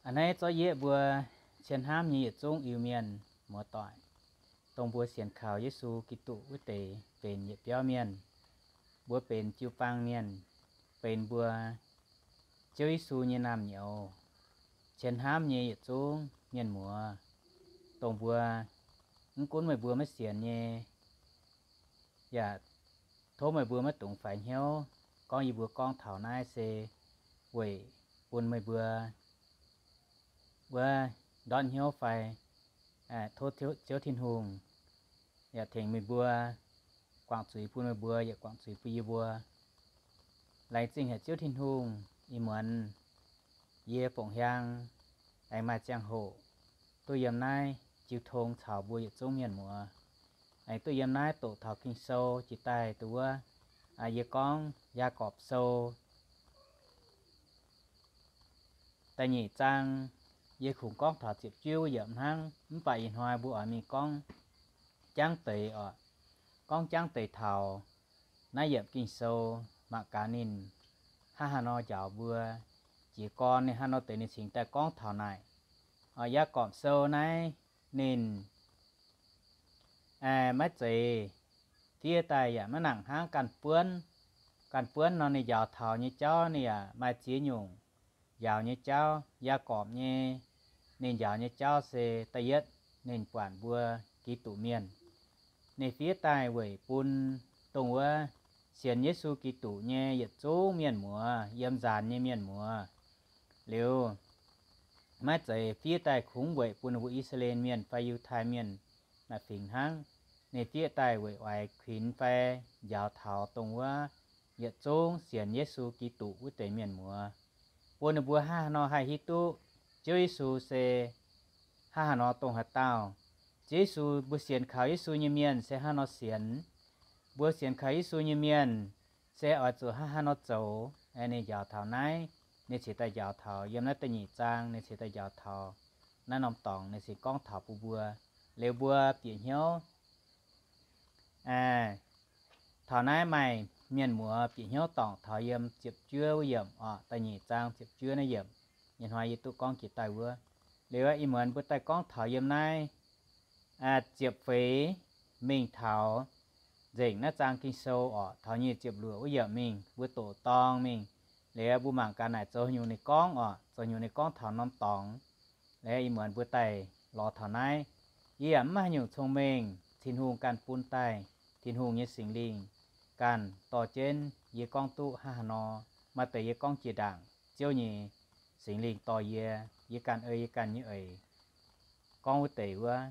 A'hneiv zorqv yieqv mbuo cien hnamv nyei yietc zungv Iu-Mienh muoz-doic, dongh mbuo sienx kaux Yesu Giduc wuov deix benx yietc biauv mienh. Mbuo benx jiu-baang mienh, benx mbuo Ziouv Yesu nyei naamh nyouz, cien hnamv nyei yietc zungv mienh muoz, dongh mbuo mv gunv meih mbuo maiv sienx nyei, yaac tov meih mbuo maiv dungx faix hnyouv. Gorngv yie mbuo gorngv taux naaiv se weic bun meih mbuo wuov ndortv hnyouv fai tov Ziouv Tin-Hungh yaac tengx meih mbuo, guangc zuiz bun meih mbuo, yaac guangc zuiz bun yie mbuo. Laengz zingh haic Ziouv Tin-Hungh ih muonz yie Bongc Hiang aengx maaih ziangh hoc duqv yiem naaiv jiu tong caux mbuo yietc zungv mienh muoz, aengx duqv yiem naaiv doqc taux Ging-Sou jiex daaih dongh wuov, yie gorngv Yaagorpc Sou da'nyeic zaang. Yie kungx gorngv taux ziepc juov wuov yiemc hnangv, mv baac ih hnoi mbuo oix mingh gorngv jangv deix oc. Gorngv jangv deix taux naaiv yiemc Ging-Sou mangc gaax ninh hnangv haaix nor njaaux mbuo. Jiez gorn ninh hnangv haaix nor deix ninh cingx daaih gorngv taux naaic. Yaagorpc Sou naaiv ninh maiv zeiz fiev daaih yaac maiv nangc hnangv ganh buonv. Ganh buonv nor ninh njaaux taux nyei jauv ninh yaac maaih ziex nyungc njaaux nyei jauv. Yaagorpc nyei ninh njaaux nyei jauv se da'yietv ninh buatc mbuo Giduc Mienh. Ninh fiev daaih weic bun dongh wuov sienx Yesu Giduc nyei yietc zungv mienh muoz, yiem nzaanx nyei mienh muoz. Liuz maiv zeiz fiev daaih kungx weic bun mbuo I^saa^laa^en Mienh fai Yiutai Mienh naaic fingx hnangv. Ninh fiev daaih weic oix kuinx fai njaaux taux dongh wuov yietc zungv sienx Yesu Giduc wuov deix mienh muoz, bun ninh mbuo hnangv haaix nor haih hiuv duqv Ziouv Yesu se hnangv haaix nor dongh haaix dauh. Ziouv Yesu, mbuo sienx kaux Yesu nyei mienh se hnangv haaix nor sienx. Mbuo sienx kaux Yesu nyei mienh se oix zuqc hnangv haaix nor zoux. Ninh njaaux taux naaiv, ninh cingx daaih njaaux taux yiem naaiv da'nyeic zaang, ninh cingx daaih njaaux taux naaiv norm dorngx, ninh cingx gorngv taux bun mbuo. Liuz mbuo bieqc hnyouv taux naaiv maaih mienh muoz bieqc hnyouv dorngc taux yiem ziepc juov wuov yiemc oc, da'nyeic zaang ziepc juov naaiv yiemc. Ih hnoi yie duqv gorngv jiex daaih wuov. Liuz ih muonz mbuo daaih gorngv taux yiem naaiv ziepc feix mingh taux nzengc naaiv zaang Ging-Sou oc, taux nyic ziepc luoqc wuov yiemc mingh, mbuo doqc dorng mingh. Liuz mbuo mangc gaax naaic zoux nyungc ninh gorngv oc, zoux nyungc ninh gorngv taux norm dorngx. Liuz ih muonz mbuo daaih lorz taux naaiv. Yie yaac mv maaih haaix nyungc cong-mengh, Tin-Hungh ganh bun daaih. Tin-Hungh nyei Singx Lingh ganh dorh jienv yie gorngv duqv hnangv haaix nor. Maaih deix yie gorngv jiex ndaangc, Ziouv nyei Singx Lingh dorh yie, yie ganh ei yie ganh nyei eix gorngv wuov deix wuov.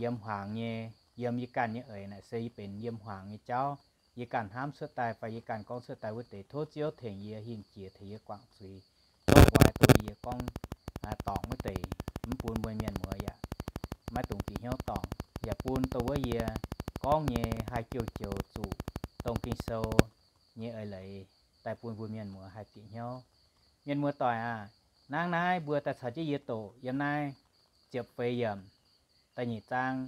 Yiem hmuangx nyei, yiem yie ganh nyei eix naaic se yie benx yiem hmuangx nyei jauv. Yie ganh hnamv cuotv daaih fai yie ganh gorngv cuotv daaih wuov deix, tov Ziouv tengx yie hingh jiex, tengx yie guangc zuiz, tov oix dongh yie gorngv dorngc wuov deix, mv bun mbuo mienh muoz yaac maiv dungx bieqc hnyouv dorngc, yaac bun dongh wuov yie gorngv nyei haih joux-joux zuqc dongh Ging-Sou nyei eix leiz daaih bun mbuo mienh muoz haih bieqc hnyouv. Mienh muoz-doic aah, hnangv naaiv mbuo daaih caux jienv yie doqc yiem naaiv ziepc feix yiemc da'nyeic zaang.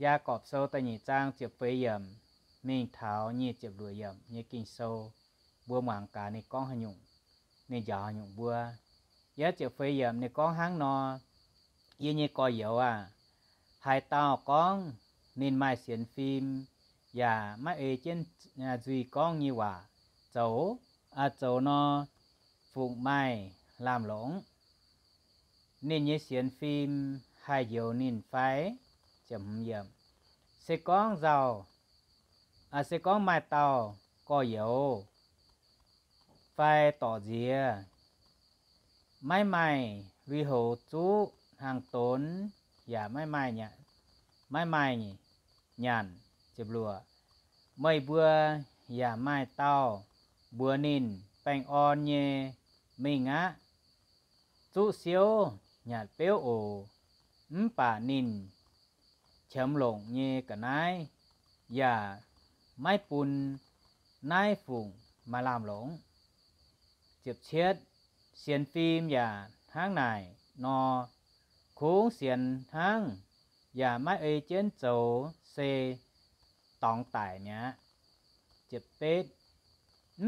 Yaagorpc Sou da'nyeic zaang ziepc feix yiemc mingh taux nyic ziepc luoqc yiemc nyei Ging-Sou, mbuo muangx gaax ninh gorngv haaix nyungc, ninh njaaux haaix nyungc mbuo. Yiem ziepc feix yiemc ninh gorngv hnangv nor, Yie nyei gorx-youz aah, haaix dauh gorngv ninh maaih sienx fim yaac maiv ei jienv nzuih gorngv nyei waac zoux, zoux nor fungc maaih lamh longc? Ninh nyei sienx fim haih njoux ninh fai? Se gorngv nzauh, se gorngv maaih dauh gorx-youz fai dorc nziex maiv maaih lui-houx zuqv hnaangx-donx yaac maiv maaih, maiv maaih nyanc, meih mbuo yaac maaih dauh mbuox ninh, Baengh orn nyei mingh aqv. Zuqv siouv nyanc beuv oc. Mv baac ninh qiemx longc nyei ga'naaiv yaac maiv bun naaiv fungc maaih lamh longc. Sienx fim yaac hnangv naaic nor, kungx sienx hnangv yaac maiv ei jienv zoux se dorngx daic mi'aqv.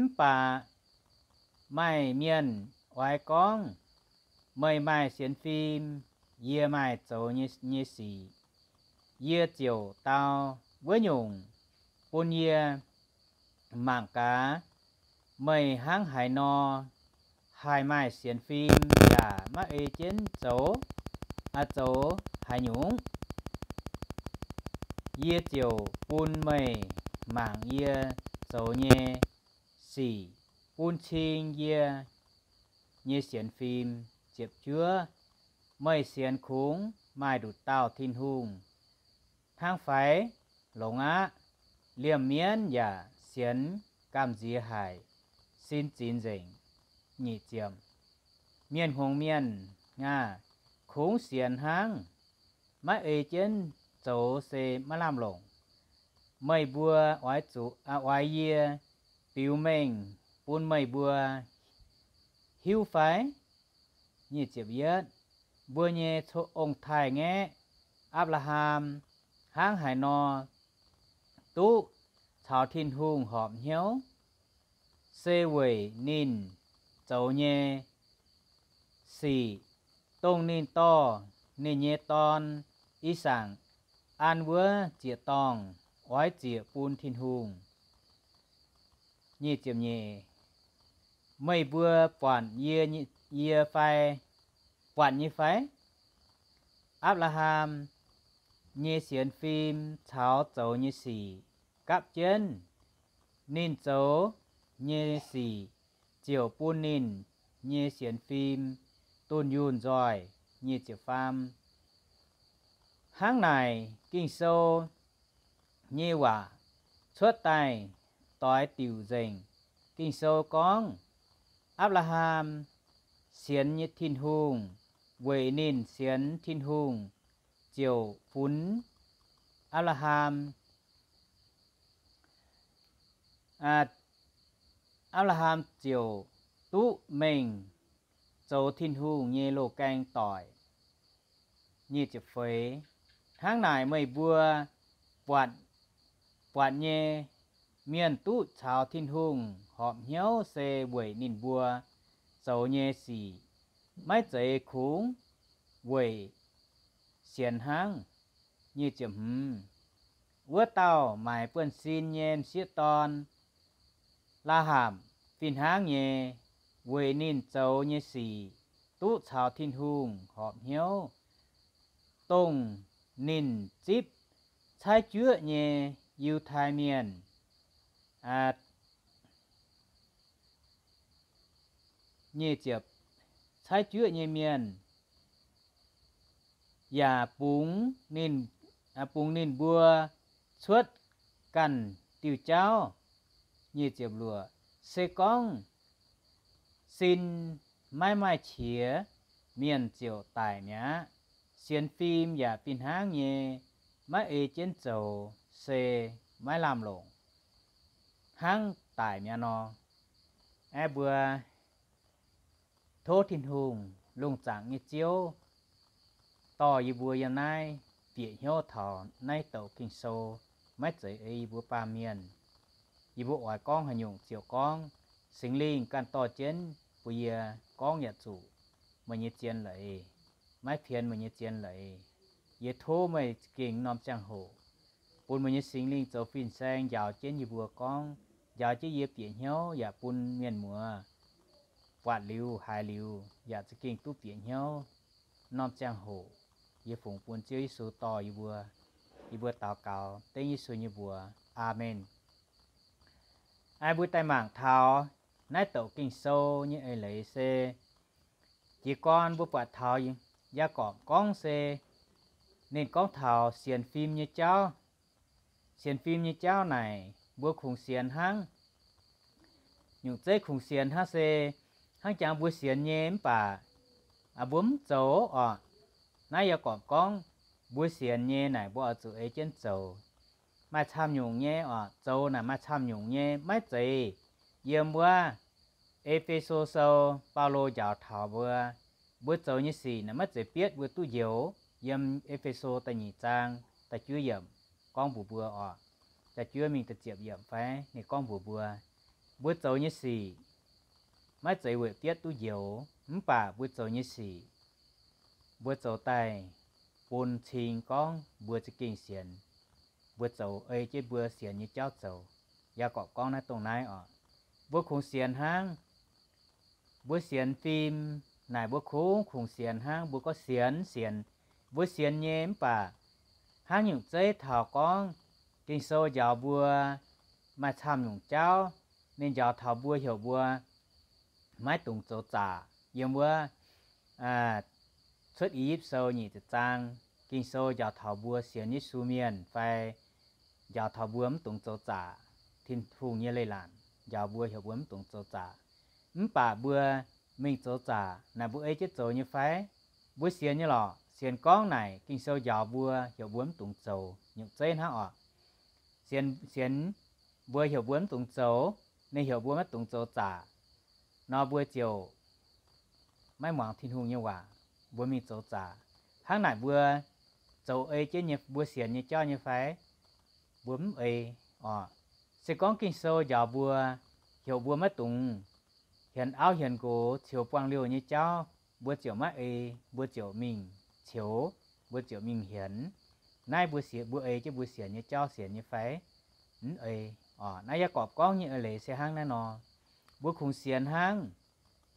Mv baac maaih mienh oix gorngv, meih maaih sienx fim, yie maaih zoux nyei, nyei sic, yie ziouc dau wuov nyungc bun yie mangc gaax, meih hnangv haaix nor haih maaih sienx fim yaac maiv ei jienv zoux, zoux haaix nyungc. Yie ziouc bun meih mangc yie zoux nyei sic, bun cing yie nyei sienx fim. Ziepc juov, meih sienx kungx maaih nduqc dauh Tin-Hungh hnangv fai? Longx aqv. Liemh mienv yaac sienx gamh nziex haic, sin zinx nzengc. Nyic ziepc, mienh hngongx mienh aah! Kungx sienx hnangv, maiv ei jienv zoux se maiv lamh longc. Meih mbuo oix zuqc, oix yie biux mengh bun meih mbuo hiuv fai? Mbuo nyei ong-taaix-ngaeqv, Apc^laa^ham, hnangv haaix nor duqv caux Tin-Hungh horpc hnyouv, se weic ninh zoux nyei sic, dongh ninh dorh ninh nyei dorn, I^sakc, an wuov ziec-dorngh oix ziec bun Tin-Hungh. Meih mbuo buatc yie, yie fai? Buatc nyei fai? Apc^laa^ham nyei sienx fim caux zoux nyei sic gapv jienv. Ninh zoux nyei sic ziouc bun ninh nyei sienx fim dunh yunh nzoih. Nyic ziepc faam. Hnangv naaic, Ging-Sou nyei waac cuotv daaih doix diuc nzengc. Ging-Sou gorngv, Apc^laa^ham sienx nyei Tin-Hungh, weic ninh sienx Tin-Hungh ziouc funx Apc^laa^ham. Apc^laa^ham ziouc duqv mengh zoux Tin-Hungh nyei loz-gaeng doic. Hnangv naaic, meih mbuo buatc, buatc nyei, mienh duqv caux Tin-Hungh horpc hnyouv se weic ninh mbuo zoux nyei sic, maiv zeiz kungx weic sienx hnangv. Wuov dauh maaiz buonv-sin nyei m'sieqv dorn, Laa^hapc, fih hnangv nyei, weic ninh zoux nyei sic duqv caux Tin-Hungh horpc hnyouv, dongh ninh zipv caaiv juoqv nyei Yiutai Mienh, caaiv juoqv nyei mienh, yaac bungx ninh, bungx ninh mbuo cuotv ganh diuh jauv. Se gorngv sin maiv maaih qiex, mienh ziouc daic mi'aqv. Sienx fim yaac fih hnangv nyei, maiv ei jienv zoux se maiv lamh longc, hnangv daic mi'aqv nor. Aeqv, mbuo tov Tin-Hungh, lungh zaangc nyei Ziouv, dorh yie mbuo yiem naaiv bieqc hnyouv taux naaiv douc Ging-Sou. Maiv zeiz ei yie mbuo baamh mienh, yie mbuo oix gorngv haaix nyungc ziouc gorngv, Singx Lingh ganh dorh jienv bun yie gorngv yaac zuqc. Meih nyei zien leiz, maiv pienx meih nyei zien leiz. Yie tov meih za'gengh norm ziangh hoc bun meih nyei Singx Lingh zoux fin-saeng njaaux jienv yie mbuo gorngv, njaaux jienv yie bieqc hnyouv yaac bun mienh muoz buatc liuz, haiz liuz, yaac za'gengh duqv bieqc hnyouv. Norm ziangh hoc yie fungx bun Ziouv Yesu dorh yie mbuo. Yie mbuo daux gaux dengv Yesu nyei mbuox. Aamen. Aeqv, mbuo daaih mangc taux naaiv douc Ging-Sou nyei eix leiz se jiez gorn mbuo buatc taux Yaagorpc gorngv se ninh gorngv taux sienx fim nyei jauv. Sienx fim nyei jauv naaic mbuo kungx sienx hnangv. Nyungc zeiv kungx sienx hnangv se hnangv jangx mbuo sienx nyei mv baac mbuo mv zoux oc. Naaiv Yaagorpc gorngv mbuo sienx nyei naaic mbuo oix zuqc ei jienv zoux. Maaih camv nyungc nyei oc, zoux naaic maaih camv nyungc nyei, maiv zeiz. Yiem wuov E^fe^so Sou, Baulo njaaux taux mbuo, mbuo zoux nyei sic naaic maiv zeiz bietv mbuo duqv njoux. Yiem E^fe^so da'nyeic zaang da'juov yiemc gorngv mbuox mbuo oc, da'juov mingh da'ziepc yiemc fai ninh gorngv mbuox mbuo, mbuo zoux nyei sic maiv zeiz weic bietv duqv njoux, mv baac mbuo zoux nyei sic, mbuo zoux daaih bun cing gorngv mbuo za'gengh sienx, mbuo zoux ei jienv mbuo sienx nyei jauv zoux. Yaagorpc gorngv naaiv dongh naaiv oc. Mbuo kungx sienx hnangv. Mbuo sienx fim naaic mbuo kungx, kungx sienx hnangv. Mbuo gorngv sienx, sienx, mbuo sienx nyei, mv baac hnangv nyungc zeiv taux gorngv Ging-Sou njaaux mbuo maaih camv nyungc jauv, ninh njaaux taux mbuo heuc mbuo maiv dungx zoux zaqc. Yiem wuov Cuotv I^yipv Sou nyic ziepc zaang, Ging-Sou njaaux taux mbuo sienx Yesu mienh fai njaaux taux mbuo mv dungx zoux zaqc. Tin-Hungh nyei leiz-latc njaaux mbuo heuc mbuo mv dungx zoux zaqc. Mv baac mbuo mingh zoux zaqc naaic mbuo ei jienv zoux nyei fai? Mbuo sienx nyei lorqc. Sienx gorngv naaic Ging-Sou njaaux mbuo heuc mbuo mv dungx zoux nyungc zeiv hnangv oc. Sienx, sienx mbuo heuc mbuo mv dungx zoux, ninh heuc mbuo maiv dungx zoux zaqc nor, mbuo ziouc maiv muangx Tin-Hungh nyei waac, mbuo mingh zoux zaqc. Hnangv naaic mbuo zoux ei jienv nyei, mbuo sienx nyei jauv nyei fai? Mbuo mv ei oc. Se gorngv Ging-Sou njaaux mbuo heuc mbuo maiv dungx hienx auv hienx nqox, ceux buangh liouh nyei jauv, mbuo ziouc maiv ei, mbuo ziouc mingh ceux, mbuo ziouc mingh hienx. Naaiv mbuo sienx, mbuo ei jienv mbuo sienx nyei jauv sienx nyei fai? Mv ei oc. Naaiv Yaagorpc gorngv nyei eix leiz se hnangv naaiv nor. Mbuo kungx sienx hnangv,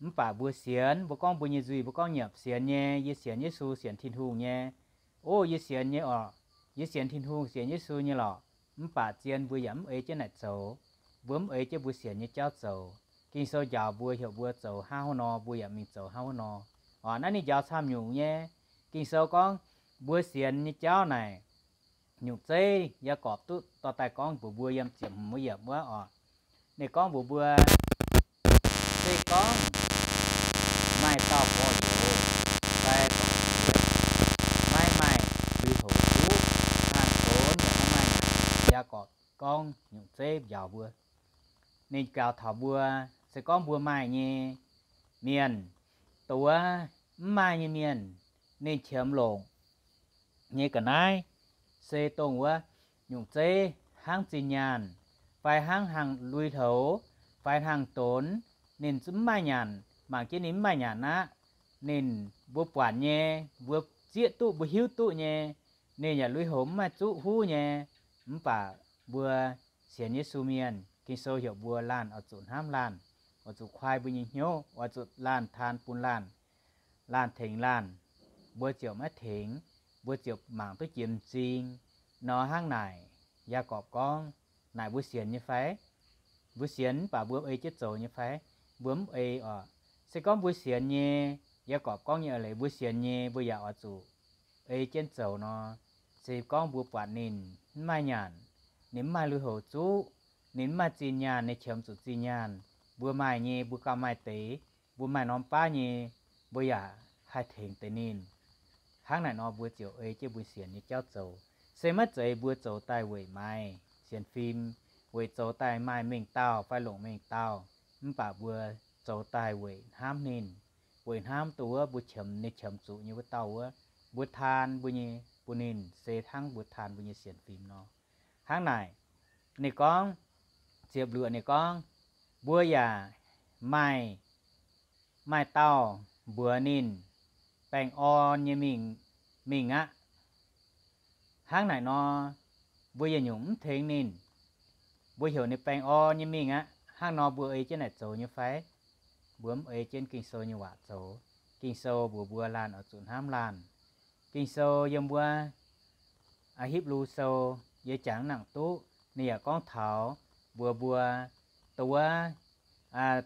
mv baac mbuo sienx, mbuo gorngv mbuo nyei nzuih, mbuo gorngv nyiemc sienx nyei, yie sienx Yesu, sienx Tin-Hungh nyei. O, yie sienx nyei oc. Yie sienx Tin-Hungh, sienx Yesu nyei lorqc. Mv baac zien mbuo yaac mv ei jienv naaic zoux. Mbuo mv ei jienv mbuo sienx nyei jauv zoux. Ging-Sou njaaux mbuo heuc mbuo zoux hnangv haaix nor, mbuo yaac mingh zoux hnangv haaix nor oc. Naaiv ninh njaaux camv nyungc nyei. Ging-Sou gorngv mbuo sienx nyei jauv naaic, nyungc zeiv Yaagorpc duqv dorh daaih gorngv mbuox mbuo yiem ziepc hmz yiemc wuov oc. Ninh gorngv mbuox mbuo, se gorngv maaih dauh gorx-youz fai gorx-youz maiv maaih lui-houx zuqv, hnangv donx yaac maiv maaih nyanc. Yaagorpc gorngv nyungc zeiv njaaux mbuo. Ninh gaux taux mbuo, se gorngv mbuo maaih nyei mienh, dongh wuov mv maaih nyei mienh, ninh qiemx longc nyei ga'naaiv se dongh wuov nyungc zeiv hnangv zinh nyaanh, fai hnangv hnaangx lui-houx, fai hnaangx donx, ninh mv maaih nyanc, mangc jienv ninh mv maaih nyanc aqv. Ninh mbuo buatc nyei, mbuo zieqv duqv, mbuo hiuv duqv nyei, ninh yaac lui-houx mv maaih zuqv huv nyei. Mv baac mbuo sienx Yesu mienh, Ging-Sou heuc mbuo laanh oix zuqc hnamv laanh, oix zuqc kuaai mbuo nyei hnyouv, oix zuqc laanh taan bun laanh, laanh tengx laanh, mbuo ziouc maiv tengx, mbuo ziouc mangc duqv jiex m'zing nor. Hnangv naaic, Yaagorpc gorngv, naaic mbuo sienx nyei fai? Mbuo sienx mv baac mbuo ei jienv zoux nyei fai? Mbuo mv ei oc. Se gorngv mbuo sienx nyei, Yaagorpc gorngv nyei eix leiz, mbuo sienx nyei mbuo yaac oix zuqc ei jienv zoux nor. Se gorngv mbuo buatc ninh mv maaih nyanc, ninh mv maaih lui-houx zuqv, ninh mv maaih zinh nyaanh, ninh qiemx zuqc zinh nyaanh, mbuo maaih nyei mbuo gauh maaih deix, mbuo maaih norm baav nyei mbuo yaac haih tengx deix ninh. Hnangv naaic nor mbuo ziouc ei jienv mbuo sienx nyei jauv zoux. Se maiv zeiz mbuo zoux daaih weic maaiz sienx fim, weic zoux daaih maaih mengh dauh fai longc mengh dauh, mv baac mbuo zoux daaih weic hnamv ninh, weic hnamv dongh wuov mbuo qiemx, ninh qiemx zuqc nyei wuov dauh wuov, mbuo taan mbuo nyei bun ninh se hnangv mbuo taan mbuo nyei sienx fim nor. Hnangv naaic, ninh gorngv, ziepc luoqc ninh gorngv, mbuo yaac maaih, maaih dauh mbuox ninh baengh orn nyei mingh, mingh aqv. Hnangv naaic nor, mbuo yietc nyungc mv tengx ninh, mbuo heuc ninh baengh orn nyei mingh aqv. Hnangv nor mbuo ei jienv naaic zoux nyei fai? Mbuo mv ei jienv Ging-Sou nyei waac zoux. Ging-Sou mbuox mbuo laanh oix zuqc hnamv laanh. Ging-Sou yiem wuov Hipv^lu Sou, yie jangx nangc duqv, ninh yaac gorngv taux mbuox mbuo, dongh wuov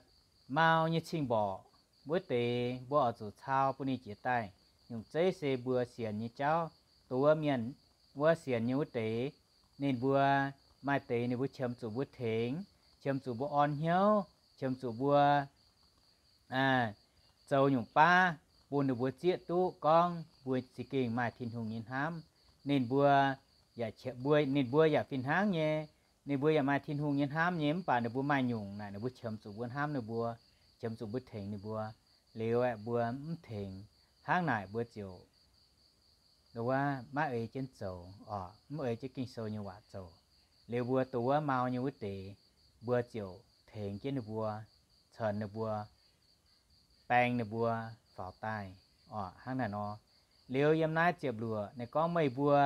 mau nyei cing-mborqc wuov deix mbuo oix zuqc cau bun ninh jiez daaih. Nyungc zeiv se mbuo sienx nyei jauv. Dongh wuov mienh wuov sienx nyei wuov deix, ninh mbuo maaih deix ninh mbuo qiemx zuqc mbuo tengx, qiemx zuqc mbuo orn hnyouv, qiemx zuqc mbuo zoux nyungc baav bun ninh mbuo zieqv duqv gorngv mbuo za'gengh maaih Tin-Hungh nyei hnamv. Ninh mbuo yaac, ninh mbuo yaac fih hnangv nyei, ninh mbuo yaac maaih Tin-Hungh nyei hnamv nyei, mv baac ninh mbuo maaih nyungc naaic ninh mbuo qiemx zuqc mbuo hnamv ninh mbuo, qiemx zuqc mbuo tengx ninh mbuo. Liuz aeqv, mbuo mv tengx. Hnangv naaic mbuo ziouc, dongh wuov maiv ei jienv zoux oc, mv ei jienv Ging-Sou nyei waac zoux. Liuz mbuo dongh wuov mau nyei wuov deix, mbuo ziouc tengx jienv ninh mbuo, cen ninh mbuo, baeng ninh mbuo faaux daaih. Orqc, hnangv naaic nor. Liuz yiem naaiv ziepc luoqc ninh gorngv, meih mbuo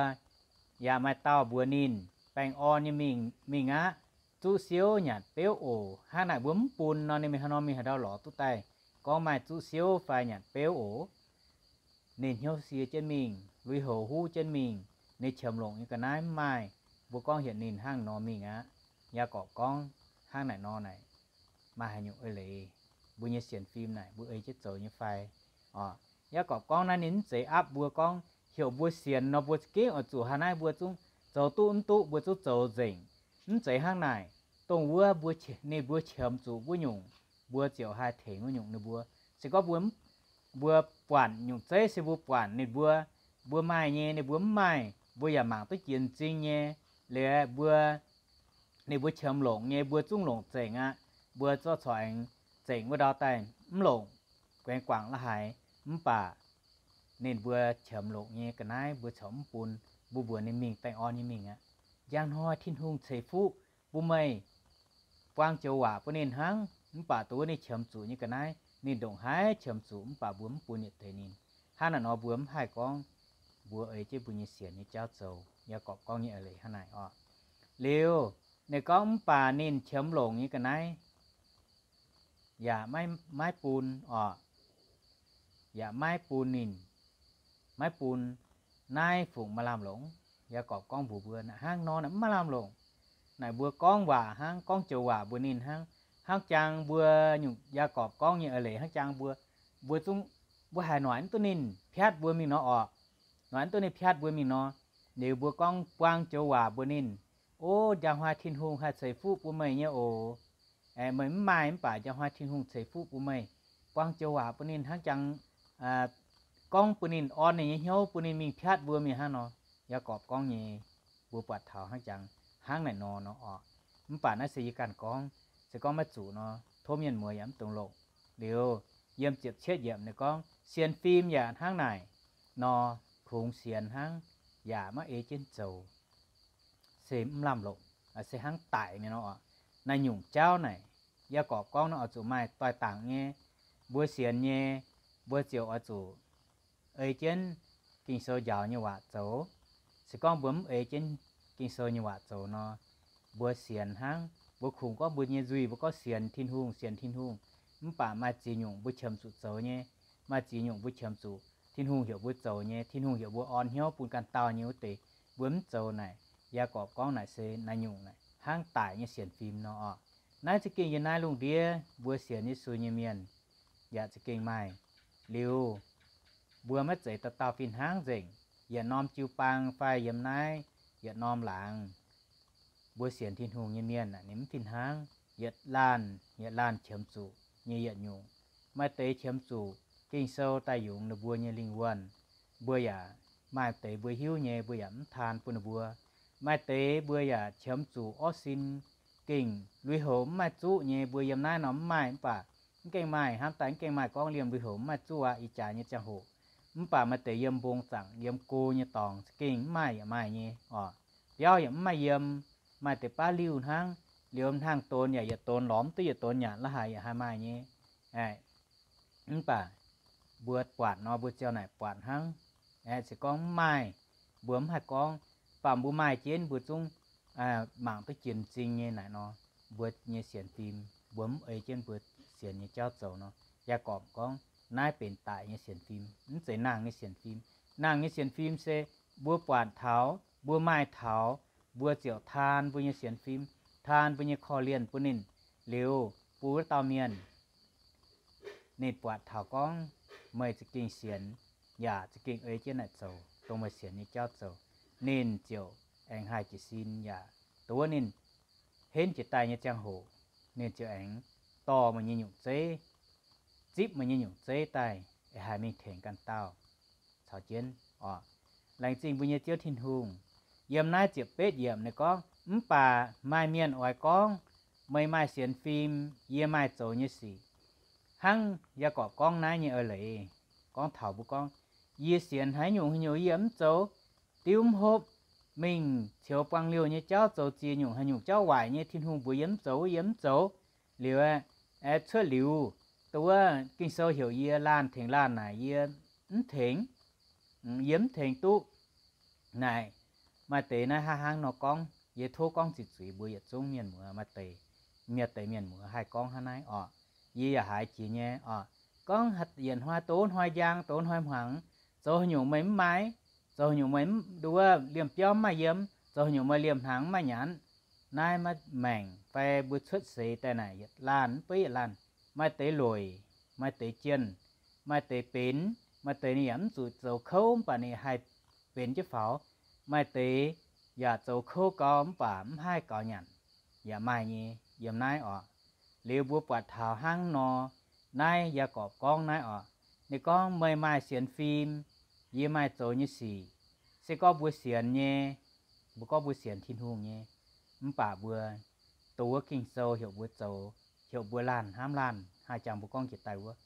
yaac maaih dauh mbuox ninh, baengh orn nyei mingh, mingh aqv. Zuqv siouv nyanc beuv oc. Hnangv naaic mbuo mv bun nor, ninh mingh haaix nor mingh haaix ndau lorz duqv daaih gorngv maaih zuqv siouv fai nyanc beuv oc. Ninh hnyouv sie jienv mingh, lui-houx huv jienv mingh, ninh qiemx longc nyei ga'naaiv mv maaih. Mbuo gorngv hietc ninh hnangv nor mingh aqv. Yaagorpc gorngv, hnangv naaic nor naaic, maaih haaix nyungc eix leiz? Mbuo nyei sienx fim naaic mbuo ei jienv zoux nyei fai? Orqc, Yaagorpc gorngv naaiv ninh mv zeiz aapv mbuo gorngv heuc mbuo sienx nor mbuo za'gengh oix zuqc hnangv naaiv mbuo zungv zoux duqv mv duqv mbuo zungv zoux nzengc. Mv zeiz hnangv naaic. Dongh wuov mbuo, ninh mbuo qiemx zuqc wuov nyungc, mbuo ziouc haih tengx wuov nyungc ninh mbuo. Se gorngv mbuo, mbuo buatc nyungc zeiv se mbuo buatc ninh mbuo, mbuo maaih nyei ninh mbuo mv maaih, mbuo yaac mangc duqv jiex m'zing nyei. Liuz mbuo, ninh mbuo qiemx longc nyei mbuo zungv longc zengc aqv. Mbuo zorqv corc aengx zengc wuov ndau daaih mv longc, guaengx guangc la'haaix. Mv baac ninh mbuo qiemx longc nyei ga'naaiv mbuo corc mv bun, mbuo mbuox ninh mingh baengh orn nyei mingh aqv. Njang hnoi Tin-Hungh ceix fuqv bun meih, buang joux waac bun ninh hnangv. Mv baac dongh wuov ninh qiemx zuqc nyei ga'naaiv, ninh ndongc haaix qiemx zuqc mv baac mbuo mv bun yietc deix ninh. Hnangv naaic nor mbuo mv haih gorngv mbuo ei jienv mbuo nyei sienx nyei jauv zoux. Yaagorpc gorngv nyei eix leiz hnangv naaic orqc. Liuz ninh gorngv, mv baac ninh qiemx longc nyei ga'naaiv yaac maiv, maiv bun orqc, yaac maiv bun ninh, maiv bun. Naaiv fungc maaih lamh longc? Yaagorpc gorngv mbuox mbuo, naaic hnangv nor naaic mv maaih lamh longc. Naaic mbuo gorngv waac hnangv, gorngv joux waac mbuox ninh hnangv. Hnangv jang mbuo nyungc Yaagorpc gorngv nyei eix leiz hnangv jang mbuo, mbuo zungv, mbuo haiz noic mv duqv ninh piatv mbuo mingh nor orqc. Noic mv duqv ninh piatv mbuo mingh nor, liuz mbuo gorngv buang joux waac mbuox ninh, o, njang hnoi Tin-Hungh haih ceix fuqv bun meih nyei oc. Meih mv maaih mv baac njang hnoi Tin-Hungh ceix fuqv bun meih. Buang joux waac bun ninh hnangv jang gorngv bun ninh, orn ninh nyei hnyouv bun ninh mingh piatv mbuo mingh hnangv nor. Yaagorpc gorngv nyei, mbuo buatc taux hnangv jangx hnangv naaic nor nor orqc. Mv baac naaiv se yie ganh gorngv, se gorngv maiv zuqc nor, tov mienh muoz yaac mv dungx longc. Liuz yiem ziepc cietv yiemc ninh gorngv, sienx fim yaac hnangv naaic nor, kungx sienx hnangv, yaac maiv ei jienv zoux, se mv lamh longc, se hnangv daic mingh nor orqc. Naaiv nyungc jauv naaic, Yaagorpc gorngv nor oix zuqc maaih doix-dangc nyei. Mbuo sienx nyei, mbuo ziouc oix zuqc ei jienv Ging-Sou njaaux nyei waac zoux. Se gorngv mbuo mv ei jienv Ging-Sou nyei waac zoux nor, mbuo sienx hnangv, mbuo kungx gorngv mbuo nyei nzuih mbuo gorngv sienx Tin-Hungh, sienx Tin-Hungh, mv baac maaih ziex nyungc mbuo qiemx zuqc zoux nyei. Maaih ziex nyungc mbuo qiemx zuqc Tin-Hungh heuc mbuo zoux nyei, Tin-Hungh heuc mbuo orn hnyouv bun ganh dauh nyei wuov deix, mbuo mv zoux naaic. Yaagorpc gorngv naaic se naaiv nyungc naaic hnangv daic nyei sienx fim nor orqc. Naaiv za'gengh yiem naaiv lungh ndiev mbuo sienx Yesu nyei mienh yaac za'gengh maaih. Liuz, mbuo maiv zeiz dauh dauh fih hnangv nzengc, yietc norm jiu-baang fai yiem naaiv yietc norm laangz, mbuo sienx Tin-Hungh nyei mienh naaic ninh mv fih hnangv. Yietc laanh yietc laanh qiemx zuqc nyei yietc nyungc. Maaih deix qiemx zuqc Ging-Sou daaih yungz ninh mbuo nyei lingh wuonh, mbuo yaac maaih deix mbuo hiuv nyei mbuo yaac mv taan bun ninh mbuo. Maaih deix mbuo yaac qiemx zuqc orv sin gengh lui-houx mv maaih zuqv nyei, mbuo yiem naaiv nor mv maaih, mv baac mv gaengh maaih, hnamv daaih mv gaengh maaih gorngv liemh lui-houx mv maaih zuqv aqv, ih jaax nyei ziangh hoc. Mv baac maaih deix yiem mbong zaangc, yiem go nyei dorngx za'gengh mv maaih yaac maaih nyei orqc. Biauv yaac mv maaih yiem, maaih deix baav liuh hnangv. Liuz hnangv donx yaac yietc donx lorz mv duqv yietc donx nyanc la'haic yaac haih maaih nyei. Mv baac mbuo buatc nor mbuo ziouc naaic buatc hnangv. Se gorngv mv maaih, mbuo mv haih gorngv, mv baac mbuo maaih jienv mbuo zungv mangc duqv jiex m'zing nyei naaic nor, mbuo nyei sienx fim, mbuo mv ei jienv mbuo sienx nyei jauv zoux nor. Yaagorpc gorngv naaiv benx daic nyei sienx fim, mv zeiz nangh nyei sienx fim. Nangh nyei sienx fim se mbuo buatc taux, mbuo maaih taux, mbuo ziouc taan mbuo nyei sienx fim, taan mbuo nyei korv-lienh bun ninh. Liuz bun wuov dauh mienh, ninh buatc taux gorngv meih za'gengh sienx, yaac za'gengh ei jienv naaic zoux dongh meih sienx nyei jauv zoux, ninh ziouc aengx haih jiez sin yaac dongh wuov ninh henv jiex daaih nyei ziangh hoc, ninh ziouc aengx dorh meih nyei nyungc zeiv, zipv meih nyei nyungc zeiv daaih, haih mingh tengx ganh dauh caux jienv orqc. Laengz zingh mbuo nyei Ziouv Tin-Hungh. Yiem naaiv ziepc betv yiemc ninh gorngv, mv baac maaih mienh oix gorngv, meih maaih sienx fim, yie maaih zoux nyei sic. Hnangv Yaagorpc gorngv naaiv nyei eix leiz, gorngv taux mbuo gorngv, yie sienx haaix nyungc haaix nyungc yie mv zoux, diuv mv hopv, mingh ceux buang liouh nyei jauv, zoux ziex nyungc haaix nyungc jauv waaic nyei, Tin-Hungh mbuox yie mv zoux wuov yie mv zoux. Liuz aeqv, cuotv liuz Dongh wuov Ging-Sou heuc yie laanh tengx laanh naaic yie mv tengx, yie mv tengx duqv. Naaic maaih deix naaiv hnangv hnangv nor gorngv, yie tov gorngv ziqc zuiz mbuo yietc zungv mienh muoz maaih deix, maaih deix mienh muoz haih gorngv hnangv naaiv orqc. Yie yaac haiz jiex nyei orqc. Gorngv yietc hnoi doz hnoi njang, doz hnoi hmuangx, zoux haaix nyungc meih mv maaih, zoux haaix nyungc meih mv, nduov liemh biauv mv maaih yiem, zoux haaix nyungc meih liemh hnaangx mv maaih nyanc. Naaiv maiv maengc fai mbuo cuotv seix daaih naaic yietc laanh mv beiv yietc laanh, maaih deix lueic, maaih deix jienh, maaih deix benx, maaih deix ninh yaac mv zuqc zoux kouv mv baac ninh haih benx jienv faaux. Maaih deix yaac zoux kouv gau mv baac mv haih gaux nyanc, yaac maaih nyei yiem naaiv orqc. Liuz mbuo buatc taux hnangv nor, naaiv Yaagorpc gorngv naaiv orqc. Ninh gorngv, meih maaih sienx fim, yie maaih zoux nyei sic. Se gorngv mbuo sienx nyei, mbuo gorngv mbuo sienx Tin-Hungh nyei, mv baac mbuo dongh wuov Ging-Sou heuc mbuo zoux, heuc mbuo laanh hnamv laanh, haih jangx mbuo gorngv jiex daaih wuov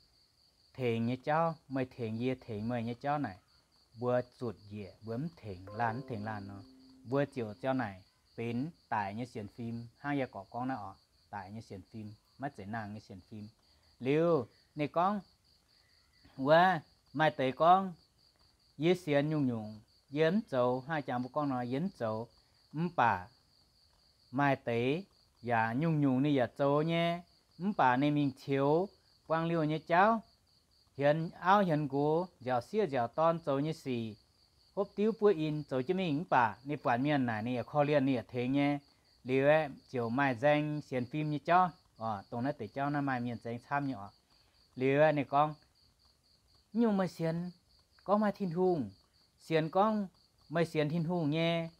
tengx nyei jauv, meih tengx yie, tengx meih nyei jauv naaic, mbuo zutc njiec, mbuo mv tengx laanh, mv tengx laanh nor, mbuo ziouc ziau naaic benx daic nyei sienx fim, hnangv Yaagorpc gorngv naaiv orqc, daic nyei sienx fim, maiv zeiz nangh nyei sienx fim. Liuz ninh gorngv, wuov, maaih deix gorngv, yie sienx nyungc-nyungc, yie mv zoux, hnangv jangx mbuo gorngv nor, yie mv zoux. Mv baac maaih deix yaac nyungc-nyungc ninh yaac zoux nyei, mv baac ninh mingh ceux buang liuh nyei jauv, hienx auv hienx nqox, nziaauc sieqv nziaauc dorn zoux nyei sic, hopv diuv buov in zoux jienv mingh, mv baac ninh buatc mienh naaic ninh yaac korv-lienh, ninh yaac tengx nyei. Liuz aeqv, ziouc maaih nzaeng sienx fim nyei jauv. Dongh naaiv deix jauv naaiv maaih mienh nzaeng camv nyei orqc. Liuz aeqv, ninh gorngv, nyungc meih sienx gorngv maaih Tin-Hungh, sienx gorngv meih sienx Tin-Hungh nyei,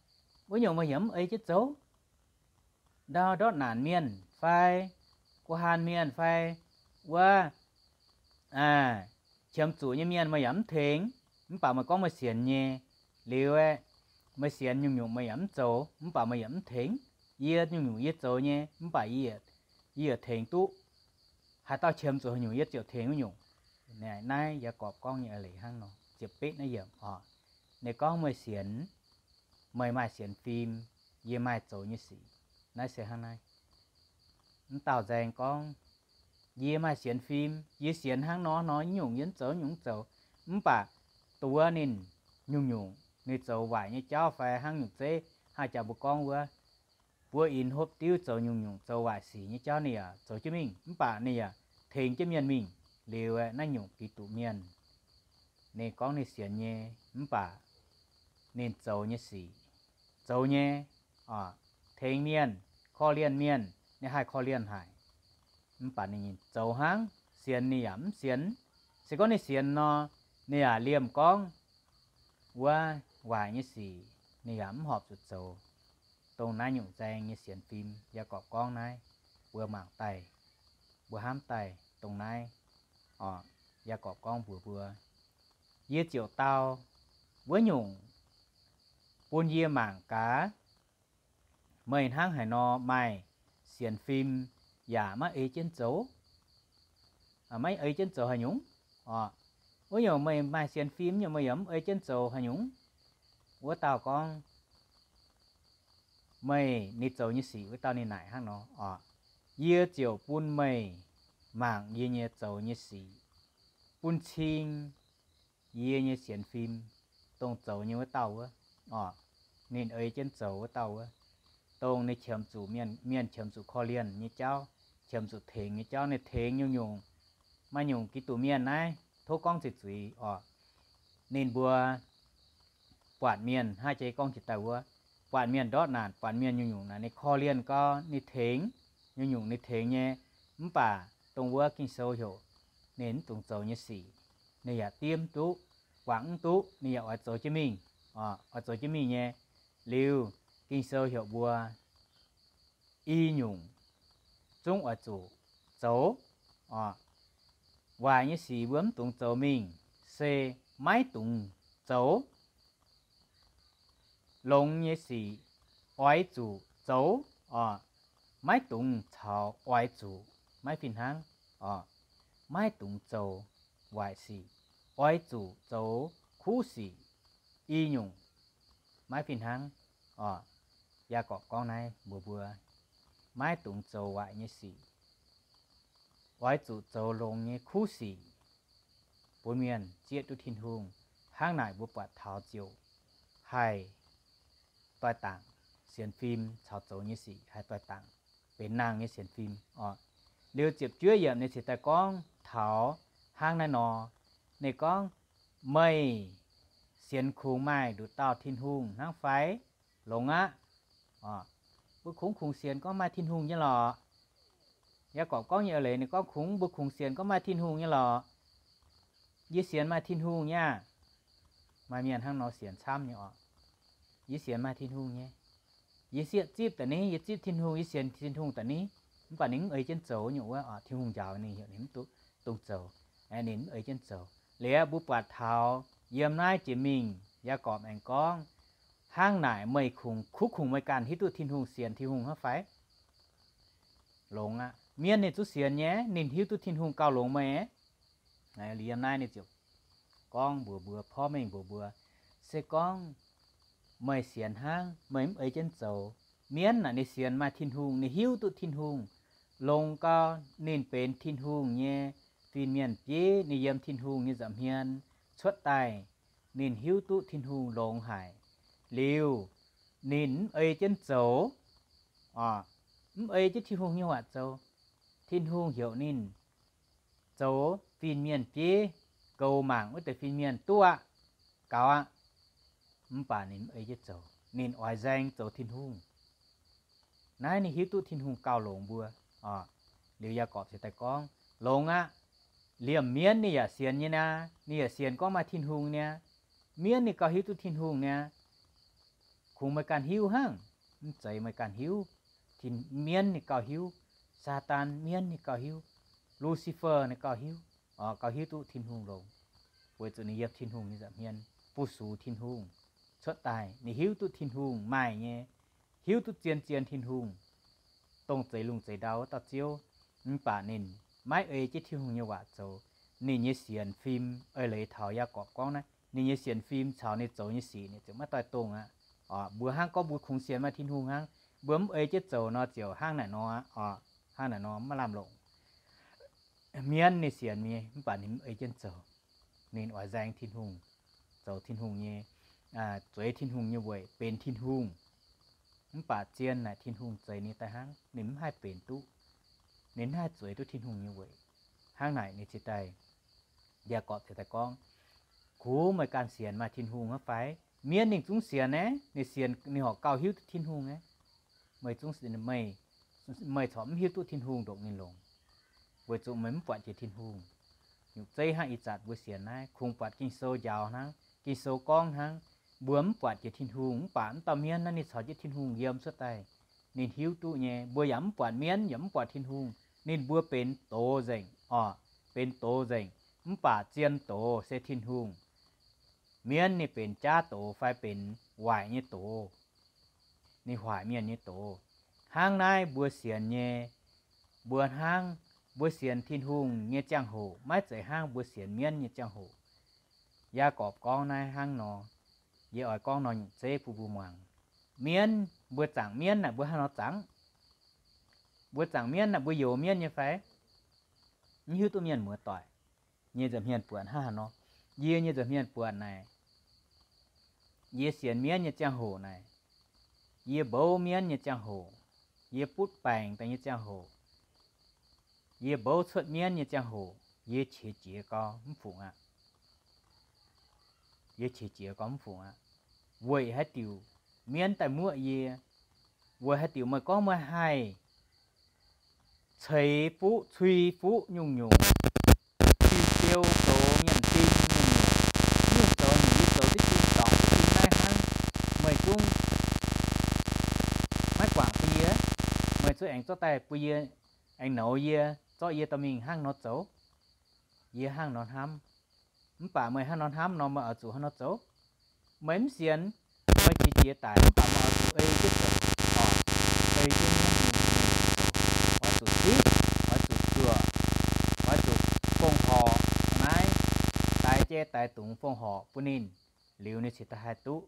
wuov nyungc meih yaac mv ei jienv zoux. Ndau ndortv naanc mienh fai guh haan mienh fai wuov qiemx zuqc nyei mienh meih yaac mv tengx, mv baac meih gorngv meih sienx nyei. Liuz aeqv, meih sienx nyungc-nyungc meih yaac mv zoux, mv baac meih yaac mv tengx. Yie nyungc-nyungc yie zoux nyei, mv baac yie, yie yaac tengx duqv. Haaix dauh qiemx zuqc haaix nyungc yie ziouc tengx wuov nyungc. Naaiv Yaagorpc gorngv nyei eix leiz hnangv nor, ziepc betv naaiv yiemc orqc. Ninh gorngv meih sienx, meih maaih sienx fim, yie maaih zoux nyei sic. Naaiv se hnangv naaiv. Mv dauh nzaeng gorngv, yie maaih sienx fim, yie sienx hnangv nor nor, nyungc yie mv zoux, nyungc mv zoux. Mv baac dongh wuov ninh nyungc-nyungc ninh zoux waaic nyei jauv fai hnangv nyungc zeiv, hnangv jaax mbuo gorngv wuov, buov in hopv diuv zoux nyungc-nyungc zoux waaic sic nyei jauv ninh yaac zoux jienv mingh, mv baac ninh yaac tengx jienv mienh mingh. Liuz aeqv, naaiv nyungc Giduc mienh, ninh gorngv ninh sienx nyei, mv baac ninh zoux nyei sic, zoux nyei, tengx mienh, korv-lienh mienh, ninh haih korv-lienh haic. Mv baac ninh zoux hnangv, sienx ninh yaac mv sienx. Se gorngv ninh sienx nor, ninh yaac liemh gorngv wuov waaic nyei sic ninh yaac mv horpc zuqc zoux. Dongh naaiv nyungc nzaeng nyei sienx fim, Yaagorpc gorngv naaiv, mbuo mangc daaih, mbuo hnamv daaih dongh naaiv. Yaagorpc gorngv mbuox mbuo, yie ziouc dau wuov nyungc bun yie mangc gaax, meih hnangv haaix nor maaih sienx fim yaac maiv ei jienv zoux, maiv ei jienv zoux haaix nyungc orqc. Wuov nyungc meih maaih sienx fim nyungc meih yaac mv ei jienv zoux haaix nyungc. Wuov dauh gorngv, meih ninh zoux nyei sic wuov dauh ninh naaic hnangv nor orqc, yie ziouc bun meih mangc yie nyei zoux nyei sic, bun cing yie nyei sienx fim, dongh zoux nyei wuov dauh wuov orqc. Ninh ei jienv zoux wuov dauh wuov, dongh ninh qiemx zuqc mienh, mienh qiemx zuqc korv-lienh nyei jauv, qiemx zuqc tengx nyei jauv, ninh tengx nyungc-nyungc, maaih nyungc Giduc mienh naaiv tov gorngv ziqc zuiz orqc. Ninh mbuo buatc mienh, hnangv jiex gorngv jiex daaih wuov, buatc mienh ndortv naanc, buatc mienh nyungc-nyungc naaic, ninh korv-lienh gau, ninh tengx, nyungc-nyungc ninh tengx nyei. Mv baac dongh wuov Ging-Sou heuc ninh mv dungx zoux nyei sic, ninh yaac diev mv duqv, guangc mv duqv, ninh yaac oix zoux jienv mingh, oix zoux jienv mingh nyei. Liuz Ging-Sou heuc mbuo i nyungc zungv oix zuqc zoux. Waaic nyei sic mbuo mv dungx zoux mingh, se maiv dungx zoux. Longx nyei sic oix zuqc zoux orqc, maiv dungx caux oix zuqc, maiv fih hnangv orqc. Maiv dungx zoux waaic sic, oix zuqc zoux kuv sic. I nyungc maiv fih hnangv orqc. Yaagorpc gorngv naaiv mbuox mbuo, maiv dungx zoux waaic nyei sic. oix zuqc zoux longx nyei kuv sic bun mienh zieqv duqv Tin-Hungh. Hnangv naaic mbuo buatc taux ziouc haih doix-dangc sienx fim caux zoux nyei sic haih doix-dangc benx nangh nyei sienx fim oc. Liuz ziepc juov yiemc ninh cingx daaih gorngv taux hnangv naaiv nor. Ninh gorngv, meih sienx kungx maaih nduqc dauh Tin-Hungh hnangv fai? Longx aqv. Mbuo kungx kungx sienx gorngv maaih Tin-Hungh nyei lorqc. Yaagorpc gorngv nyei eix leiz ninh gorngv kungx, mbuo kungx sienx gorngv maaih Tin-Hungh nyei lorqc. Yie sienx maaih Tin-Hungh nyei aah. Maaih mienh hnangv nor sienx camv nyei oc. Yie sienx maaih Tin-Hungh nyei. Yie sieqv zipv daaih ni, yie zipv Tin-Hungh, yie sienx Tin-Hungh daaih ni. Mv baac ninh mv ei jienv zoux nyungc wuov oc. Tin-Hungh njaaux ninh heuc ninh mv dungx zoux. Ninh mv ei jienv zoux. Liuz mbuo buatc taux yiem naaiv jiex mingh Yaagorpc aengx gorngv, hnangv naaic meih kungx kuv kungx meih ganh hiuv duqv Tin-Hungh, sienx Tin-Hungh hnangv fai? Longx aqv. Mienv ninh zungv sienx nyei, ninh hiuv duqv Tin-Hungh gauh longx meih. Liuz yiem naaiv ninh ziouc gorngv mbuox mbuo, porv mengh mbuox mbuo, se gorngv meih sienx hnangv, meih mv ei jienv zoux. Mienv naaic ninh sienx maaih Tin-Hungh, ninh hiuv duqv Tin-Hungh longx gau, ninh benx Tin-Hungh nyei fin-mienh bieiv, ninh yiem Tin-Hungh nyei nza'hmien cuotv daaih, ninh hiuv duqv Tin-Hungh longx haic. Liuz ninh mv ei jienv zoux, mv ei jienv Tin-Hungh nyei waac zoux. Tin-Hungh heuc ninh zoux fin-mienh bieiv, goux mangc wuov deix fin-mienh duqv aqv, gaux aqv. Mv baac ninh mv ei jienv zoux, ninh oix nzaeng zoux Tin-Hungh. Naaiv ninh hiuv duqv Tin-Hungh gauh longx mbuo. Liuz Yaagorpc ziouc daaih gorngv, longx aqv. Liemh mienv ninh yaac sienx nyei niaa, ninh yaac sienx gorngv maaih Tin-Hungh niaa. Mienv ninh gauh hiuv duqv Tin-Hungh niaa. Kungx meih ganh hiuv hnangv, mv zeiz meih ganh hiuv. Mienv ninh gauh hiuv. Saadaan mienv ninh gauh hiuv. Lucifer ninh gauh hiuv, gauh hiuv duqv Tin-Hungh longx, weic zuqc ninh yiem Tin-Hungh nyei nza'hmien, fu-sux Tin-Hungh cuotv daaih. Ninh hiuv duqv Tin-Hungh maaih nyei, hiuv duqv zien-zien Tin-Hungh, dongh zeix lungh zeix ndau wuov dauh Ziouv. Mv baac ninh maiv ei jienv Tin-Hungh nyei waac zoux. Ninh nyei sienx fim eix leiz taux Yaagorpc gorngv naaiv, ninh nyei sienx fim caux ninh zoux nyei sic ninh ziouc maiv doix-dongh aqv. Mbuo hnangv gorngv mbuo kungx sienx maaih Tin-Hungh hnangv, mbuo mv ei jienv zoux nor ziouc hnangv naaic nor, hnangv naaic nor maiv lamh longc. Mienv ninh sienx nyei, mv baac ninh mv ei jienv zoux. Ninh oix nzaeng Tin-Hungh, zoux Tin-Hungh nyei, zueiz Tin-Hungh nyei weic, benx Tin-Hungh. Mv baac zien naaic Tin-Hungh zeix ninh daaih hnangv, ninh mv haih benx duqv, ninh mv haih zueiz duqv Tin-Hungh nyei weic. Hnangv naaic ninh ziouc daaih, Yaagorpc ziouc daaih gorngv, kungx meih ganh sienx maaih Tin-Hungh hnangv fai? Mienv ninh zungv sienx naaiv, ninh sienx ninh horqc gauh hiuv duqv Tin-Hungh naaiv. Meih zungv, meih corc mv hiuv duqv Tin-Hungh ndongc ninh longx, weic zuqc meih mv buatc jiex Tin-Hungh. Nyungc zeiv hnangv ih zanc mbuo sienx naaiv, kungx buatc Ging-Sou njaaux hnangv, Ging-Sou gorngv hnangv, mbuo mv buatc jiex Tin-Hungh. Mv baac mv dauh mienv naaiv ninh caux jienv Tin-Hungh yiem cuotv daaih, ninh hiuv duqv nyei. Mbuo yaac mv buatc mienv, yaac mv buatc Tin-Hungh. Ninh mbuo benx doz nzengc oc, benx doz nzengc. Mv baac zien doz se Tin-Hungh. Mienv ninh benx jaav doz fai benx waaic nyei doz, ninh huaaic mienh nyei doz. Hnangv naaiv mbuo sienx nyei, mbuo hnangv, mbuo sienx Tin-Hungh nyei ziangh hoc maiv zeiz hnangv mbuo sienx mienv nyei ziangh hoc. Yaagorpc gorngv naaiv hnangv nor, yie oix gorngv nor nyungc zeiv bun mbuo muangx. Mienv, mbuo zaangc mienv naaic mbuo hnangv nor zaangc? Mbuo zaangc mienv naaic mbuo youx mienv nyei fai? Mv hiuv duqv mienh muoz-doic nyei nza'hmien buatc hnangv haaix nor. Yie nyei nza'hmien buatc naaic, yie sienx mienv nyei ziangh hoc naaic, yie mbouv mienv nyei ziangh hoc, yie butv baengc daaih nyei ziangh hoc, yie mbouv cuotv mienv nyei ziangh hoc, yie qiex jiez gau mv fungc aqv. Yie qiex jiez gau mv fungc aqv. Weic haaix diuc mienv daaih muoqv yie? Weic haaix diuc meih gorngv meih haih ceix fuqv cui fuqv nyungc-nyungc, cui biou goux mienh ding nyungc-nyungc, nyungc zoux nyungc yie zoux diqv ding, dorngc diqv ding naaiv hnangv, meih zungv maiv guangc bun yie? Meih zungv aengx zorqv daaih bun yie, aengx nouz yie, zorqv yie dorh mingh hnangv nor zoux? Yie hnangv nor hnamv. Mv baac meih hnangv nor hnamv nor, meih oix zuqc hnangv nor zoux. Meih mv sienx, meih qiex jiez daic, mv baac meih oix zuqc ei jienv zoux, oix ei jienv hnamv, oix zuqc zipv, oix zuqc zuoqc, oix zuqc fongc horc naaiv, daix jai daix dungz fongc horc bun ninh, liuz ninh cingx daaih haih duqv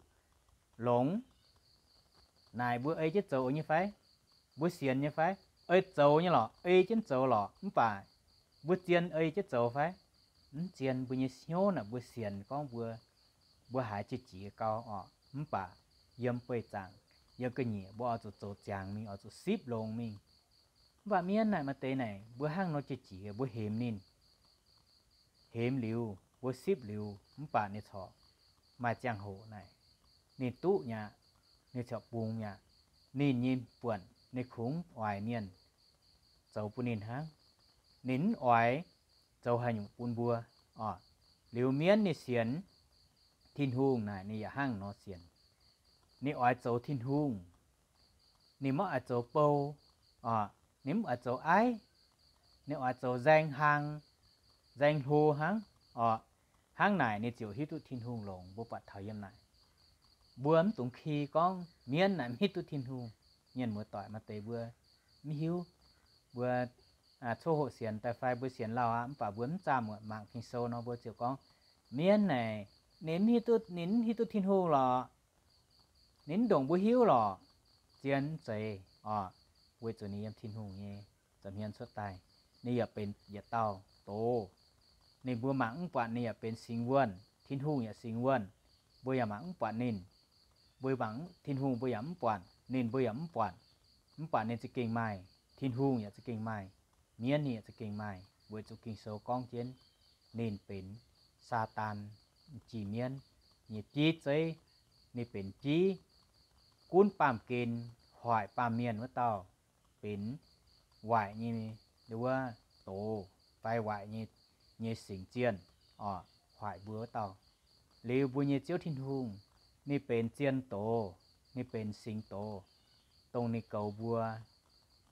longx. Naaic mbuo ei jienv zoux nyei fai? Mbuo sienx nyei fai? Ei zoux nyei lorqc, ei jienv zoux lorqc, mv baac Mbuo zien ei jienv zoux fai? Mv zien. Mbuo nyei hnyouv naaic mbuo sienx gorngv mbuo, mbuo haiz jiex jiex gau oc, mv baac yiem beih zaangc, yiem ga'nyiec mbuo oix zuqc zoux ziangx mingh, oix zuqc sipv longx mingh. Mv baac mienv naaic maaih deix naaic mbuo hnangv nor jiex jiex mbuo hemx ninh. Hemx liuz mbuo sipv liuz mv baac ninh corc maaih ziangh hoc naaic ninh duqv mi'aqv, ninh corc bungx mi'aqv. Ninh nyei buonc ninh kungx oix mienh zoux bun ninh hnangv. Ninh mv oix zoux haaix nyungc bun mbuo oc. Liuz mienv ninh sienx Tin-Hungh naaic ninh yaac hnangv nor sienx. Ninh oix zoux Tin-Hungh. Ninh maiv oix zoux bou oc, ninh mv oix zoux aiv. Ninh oix zoux nzaeng hlang, nzaeng hlo hnangv oc. Hnangv naaic ninh ziouc hiuv duqv Tin-Hungh longx. Mbuo buatc taux yiem naaic, mbuo mv dungx ki gorngv mienv naaic mv hiuv duqv Tin-Hungh. Mienh muoz-doic, maaih deix mbuo mv hiuv. Mbuo coqv hoqc sienx daaih fai mbuo sienx lauh aqv, mv baac mbuo mv zaah muonc mangc Ging-Sou nor mbuo ziouc gorngv, mienv naaic ninh mv hiuv duqv, ninh mv hiuv duqv Tin-Hungh lorqc. Ninh mv ndongc mbuo hiuv lorqc. Zien mv zeiz oc. Weic zuqc ninh yiem Tin-Hungh nyei nza'hmien cuotv daaih, ninh yaac benx yietc dauh doz. Ninh mbuo mangc mv buatc ninh yaac benx singx wuonh, Tin-Hungh yaac singx wuonh. Mbuo yaac mangc mv buatc ninh. Mbuo mangc Tin-Hungh mbuo yaac mv buatc, ninh mbuo yaac mv buatc. Mv baac ninh za'gengh maaih, Tin-Hungh yaac za'gengh maaih, mienv ninh yaac za'gengh maaih. Weic zuqc Ging-Sou gorngv jienv ninh benx Saadaan, m'jih mienv nyei bieiv zeiv. Ninh benx bieiv, gunv baamh gen, hoic baamh mienh wuov dauh, benx waaic nyei wuov doz fai waaic nyei, nyei singx zienh oc, hoic mbuo wuov dauh. Liuz mbuo nyei Ziouv Tin-Hungh, ninh benx zienh doz, ninh benx singx doz, dongh ninh goux mbuo,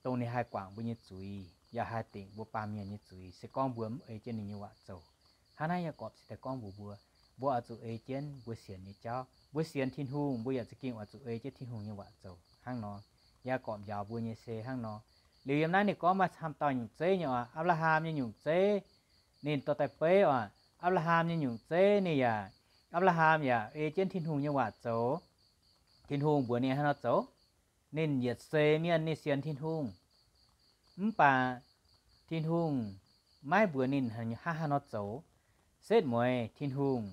dongh ninh haih guangc mbuo nyei zuiz, yaac haih dingc mbuo baamh mienh nyei zuiz, se gorngv mbuo mv ei jienv ninh nyei waac zoux. Hnangv naaiv Yaagorpc cingx daaih gorngv mbuox mbuo, mbuo oix zuqc ei jienv mbuo sienx nyei jauv. Mbuo sienx Tin-Hungh, mbuo yaac za'gengh oix zuqc ei jienv Tin-Hungh nyei waac zoux. Hnangv nor, Yaagorpc njaaux mbuo nyei se hnangv nor. Liuz yiem naaiv ninh gorngv maaih camv dauh nyungc zeiv nyei oc, Apc^laa^ham nyei nyungc zeiv. Ninh dorh daaih beiv oc, Apc^laa^ham nyei nyungc zeiv ninh yaac, Apc^laa^ham yaac ei jienv Tin-Hungh nyei waac zoux. Tin-Hungh mbuox ninh haaix nor zoux, ninh yietc seix mienh ninh sienx Tin-Hungh. Mv baac Tin-Hungh maiv mbuox ninh hnangv haaix nor zoux. Setv mueiz Tin-Hungh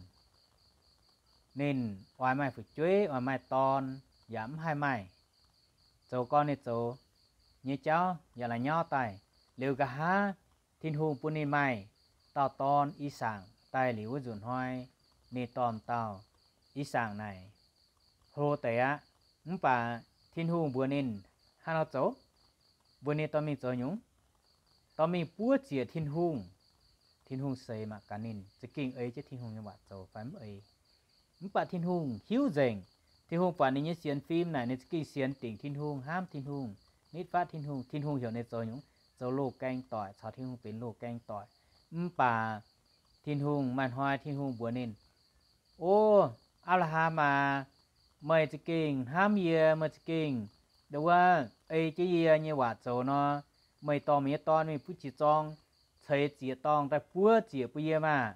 ninh oix maaih fu'jueiv, oix maaih dorn, yaac mv haih maaih. Zoux gau ninh zoux nyei jauv yaac la'nyauv daaih. Liuz nqa'haav Tin-Hungh bun ninh maaih dauh dorn, I^sakc, daaih liuz wuov nzunc hnoi, ninh dorh dauh I^sakc naaic hlo deix aqv. Mv baac Tin-Hungh mbuox ninh haaix nor zoux? Mbuox ninh dorh mingh zoux nyungc? Dorh mingh buov ziec Tin-Hungh. Tin-Hungh seix mangc gaax ninh za'gengh ei jienv Tin-Hungh nyei waac zoux fai mv ei. Mv baac Tin-Hungh hiuv nzengc. Tin-Hungh buatc ninh nyei sienx fim naaic, ninh za'gengh sienx dingc Tin-Hungh, hnamv Tin-Hungh, nitv fatv Tin-Hungh. Tin-Hungh heuc ninh zoux nyungc? Zoux loz-gaeng doic, caux Tin-Hungh benx loz-gaeng doic. Mv baac Tin-Hungh maaih hnoi Tin-Hungh mbuox ninh, O, Apc^laa^ham aac, meih za'gengh hnamv yie, meih za'gengh ndau wuov ei jienv yie nyei waac zoux nor, meih dorh meih nyei dorn mingh buov jiex zorng, ceix ziec-dorngh daaih buov ziec bun yie maah!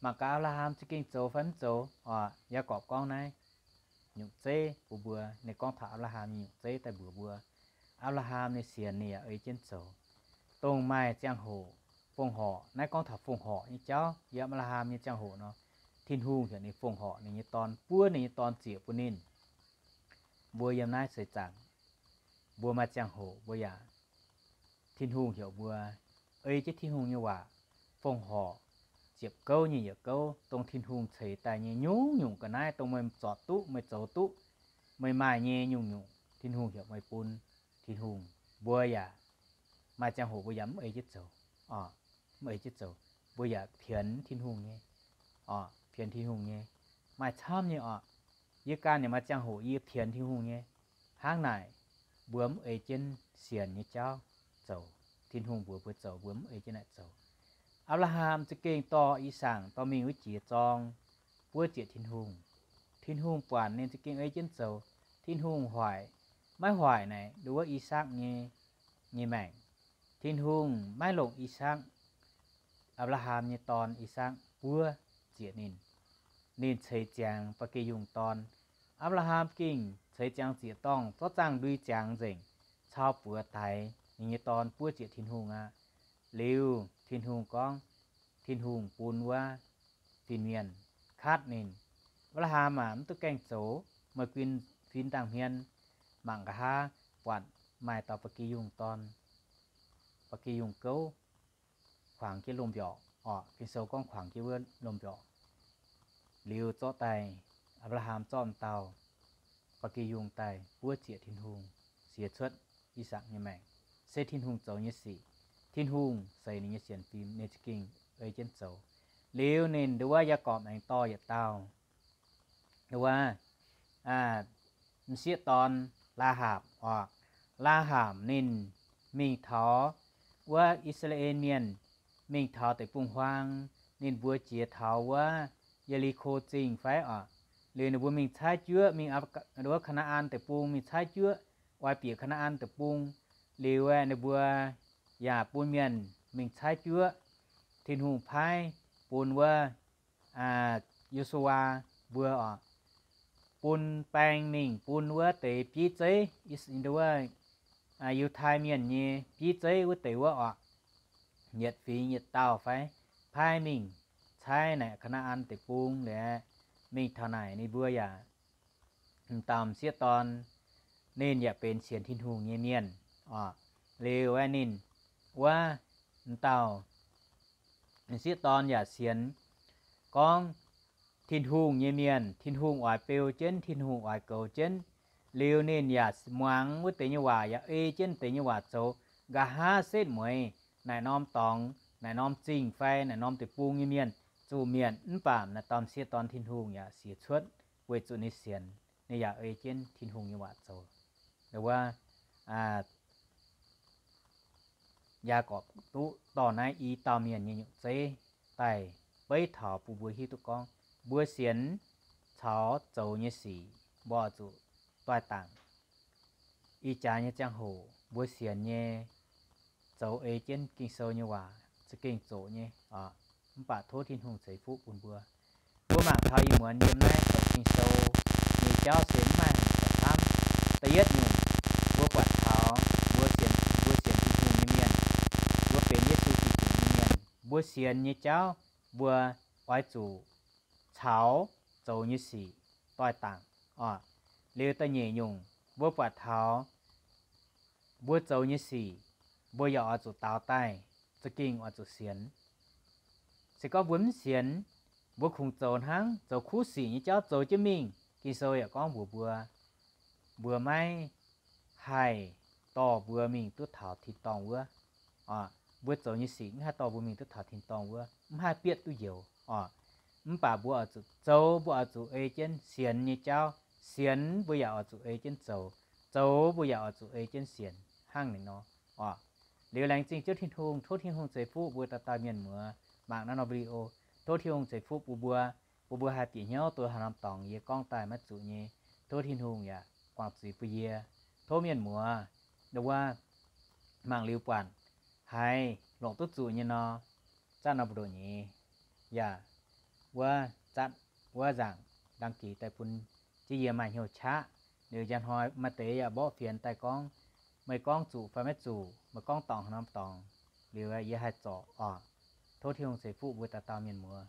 Mangc gaax Apc^laa^ham za'gengh zoux fai mv zoux oc. Yaagorpc gorngv naaiv nyungc zeiv bun mbuo, ninh gorngv taux Apc^laa^ham nyei nyungc zeiv daaih mbuox mbuo. Apc^laa^ham ninh sienx, ninh yaac ei jienv zoux. Dongh maaih ziangh hoc fongc horc, naaiv gorngv taux fongc horc nyei jauv. Yiem Apc^laa^ham nyei ziangh hoc nor, Tin-Hungh heuc ninh nyei dorn buov ninh nyei dorn ziec bun ninh. Mbuo yiem naaiv seix zaangc, mbuo maaih ziangh hoc mbuo yaac, Tin-Hungh heuc mbuo ei jienv Tin-Hungh nyei waac, fongc horc, ziepc gouv nyei yietc gouv, dongh Tin-Hungh ceix daaih nyei nyungc-nyungc ga'naaiv, dongh meih zorc duqv, meih zoux duqv, meih maaih nyei nyungc-nyungc, Tin-Hungh heuc meih bun Tin-Hungh. Mbuo yaac maaih ziangh hoc mbuo yaac mv ei jienv zoux, mv ei jienv zoux, mbuo yaac pienx Tin-Hungh nyei, pienx Tin-Hungh nyei. Maaih camv nyei oc. Yie ganh yaac maaih ziangh hoc yie pienx Tin-Hungh nyei. Hnangv naaic, mbuo mv ei jienv sienx nyei jauv zoux. Tin-Hungh mbuox mbuo zoux, mbuo mv ei jienv naaic zoux. Apc^laa^ham za'gengh dorh I^sakc dorh mingh wuov jiex zorng buov ziec Tin-Hungh. Tin-Hungh buatc ninh za'gengh ei jienv zoux. Tin-Hungh hoic, maiv hoic naaic ndau wuov I^sakc nyei, nyei maengc. Tin-Hungh maiv longc I^sakc, Apc^laa^ham nyei dorn I^sakc buov ziec ninh. Ninh ceix ziangx ba'gi yungh dorn. Apc^laa^ham gengh ceix ziangx ziec-dorngh, zorqv zaangh ndui ziangx nzengc, cau buoz daix ninh nyei dorn buov ziec Tin-Hungh aqv. Liuz Tin-Hungh gorngv, Tin-Hungh bun wuov fin-mienh katv ninh, Apc^laa^ham aac, mv duqv gaengh zoux. Meih guin fin-dangh hmien mangc nqa'haav buatc maaih dauh ba'gi yungh dorn, ba'gi yungh gouv, kuangx jienv lomh mbiorqc orqc. Ging-Sou gorngv kuangx jienv wuov lomh mbiorqc. Liuz zorqv daaih, Apc^laa^ham zorqv m'dauh ba'gi yungh daaih buov zieqc Tin-Hungh, siex cuotv I^sakc nyei maengc. Se Tin-Hungh zoux nyei sic. Tin-Hungh seix ninh nyei sienx fim, ninh za'gengh ei jienv zoux. Liuz ninh nduov wuov Yaagorpc aengx dorh yietc dauh, nduov wuov m'sieqv dorn, Laahaapc orqc. Laahaapc ninh mingh taux wuov I^saa^laa^en Mienh, mingh taux deic-bung-huaang, ninh mbuo jiex taux wuov Ye^li^ko Zingh fai orqc. Liuz ninh mbuo mingh caaiv juoqv, mingh wuov Kaa^naa^an Deic-Bung mingh caaiv juoqv, oix bieqc Kaa^naa^an Deic-Bung. Liuz aeqv, ninh mbuo yaac bun mienh mingh caaiv juoqv. Tin-Hungh paaiv bun wuov Yo^su^waa mbuo orqc, bun baeng mingh bun wuov deix bieiv zeiv, wuov Yiutai Mienh nyei bieiv zeiv wuov deix wuov orqc, yietc fingx yietc dauh fai, paaiv mingh caaiv naaic Kaa^naa^an Deic-Bung liuz, mingh taux naaic ninh mbuo yaac, m'dauh m'sieqv dorn, ninh yaac benx sienx Tin-Hungh nyei mienh orqc. Liuz aeqv, ninh wuov m'dauh m'sieqv dorn yaac sienx gorngv Tin-Hungh nyei mienh, Tin-Hungh oix beu jienv, Tin-Hungh oix goux jienv. Liuz ninh yaac muangx wuov deix nyei waac, yaac ei jienv deix nyei waac zoux. Nqa'haav setv mueiz naaic norm dorngx, naaic norm zingh fai naaic norm deic-bung nyei mienh zuqc mietc, mv baac naaic dorh m'sieqv dorn Tin-Hungh yaac siex cuotv weic zuqc ninh sienx, ninh yaac ei jienv Tin-Hungh nyei waac zoux. Wuov Yaagorpc duqv dorh naaiv i dauh mienh nyei nyungc zeiv daaih beiv taux bun mbuo hiuv duqv gorngv mbuo sienx caux zoux nyei sic mbuo oix zuqc doix-dangc. Ih jaax nyei ziangh hoc mbuo sienx nyei zoux ei jienv Ging-Sou nyei waac za'gengh zoqc nyei. Mv baac tov Tin-Hungh ceix fuqv bun mbuo. Mbuo mangc taux ih muonz yiem naaiv douc Ging-Sou nyei jauv se mv maaih haaix nyungc camv. Da'yietv nyungc, mbuo buatc taux mbuo sienx, mbuo sienx Tin-Hungh nyei mienh, mbuo benx Yesu Giduc nyei mienh, mbuo sienx nyei jauv mbuo oix zuqc caux zoux nyei sic doix-dangc oc. Liuz da'nyeic nyungc, mbuo buatc taux mbuo zoux nyei sic, mbuo yaac oix zuqc daaux daaih, za'gengh oix zuqc sienx. Se gorngv mbuo mv sienx, mbuo kungx zoux hnangv zoux kuv sic nyei jauv zoux jienv mingh. Ging-Sou yaac gorngv mbuox mbuo, mbuo maiv haih dorh mbuo mingh duqv taux tin-dorngh wuov. Mbuo zoux nyei sic mv haih dorh mbuo mingh duqv taux tin-dorngh wuov, mv haih bieqc duqv njoux oc. Mv baac mbuo oix zuqc zoux, mbuo oix zuqc ei jienv sienx nyei jauv. Sienx mbuo yaac oix zuqc ei jienv zoux. Zoux mbuo yaac oix zuqc ei jienv sienx hnangv naaiv nor oc. Liuz laengz zingh Ziouv Tin-Hungh, tov Tin-Hungh ceix fuqv mbuo dauh dauh mienh muoz mangc naaiv norm video. Tov Tin-Hungh ceix fuqv bun mbuo, bun mbuo haih bieqc hnyouv duqv haaix norm dorngx yie gorngv daaih maiv zuqc nyei. Tov Tin-Hungh yaac guangc zuiz bun yie. Tov mienh muoz wuov mangc liuz buatc haiz longc duqv zuqc nyei nor, zatv norm buoz-ndoqv nyeiz yaac wuov zatv wuov nzaangc đăng ký daaih bun jienv yie maaih hnyouv qaqv. Liuz njang hnoi maaih deix yaac mborqv fienx daaih gorngv, meih gorngv zuqc fai maiv zuqc, meih gorngv dorngc haaix norm dorngx, liuz yie haih zorc oc. Tov Tin-Hungh ceix fuqv mbuo dauh dauh mienh muoz.